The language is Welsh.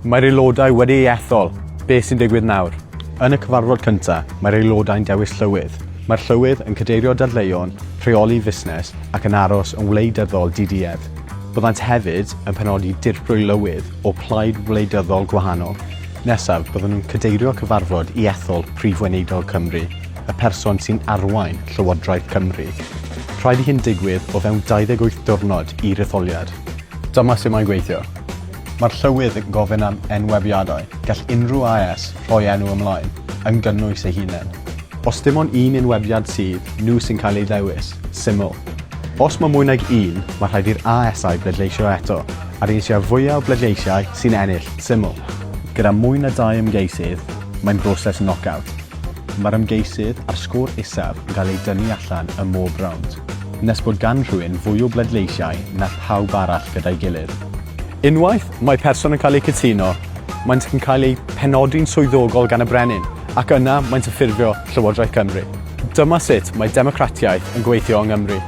Mae'r aelodau wedi ei ethol. Beth sy'n digwydd nawr? Yn y cyfarfod cyntaf, mae'r aelodau'n dewis llywydd. Mae'r llywydd yn cadeirio dadleuon, rheoli fusnes ac yn aros yn wleidyddol diduedd. Byddant hefyd yn penodi dirprwy lywydd o plaid wleidyddol gwahanol. Nesaf, byddwn nhw'n cadeirio cyfarfod i ethol Prif Weinidog Cymru, y person sy'n arwain Llywodraeth Cymru. Rhaid i hyn digwydd o fewn 28 diwrnod i'r etholiad. Dyma sut mae'n gweithio. Mae'r Llywydd yn gofyn am enwebiadau. Gall unrhyw AS rhoi enw ymlaen, yn gynnwys ei hunain. Os dim ond un enwebiad sydd, nhw sy'n cael ei ddewis. Syml. Os mae mwy nag un, mae rhaid i'r ASau bleidleisio eto, a'r un sydd â fwyaf o bleidleisiau sy'n ennill. Syml. Gyda mwy na dau ymgeisydd, mae'n broses knock-out. Mae'r ymgeisydd â'r sgôr isaf yn cael ei dynnu allan ym mhob rownd, nes bod gan rhywun fwy o bleidleisiau na phawb arall gyda'i gilydd. Unwaith mae person yn cael eu cytuno, maent yn cael eu penodi'n swyddogol gan y Brenin, ac yna maent yn ffurfio Llywodraeth Cymru. Dyma sut mae democratiaeth yn gweithio yng Nghymru.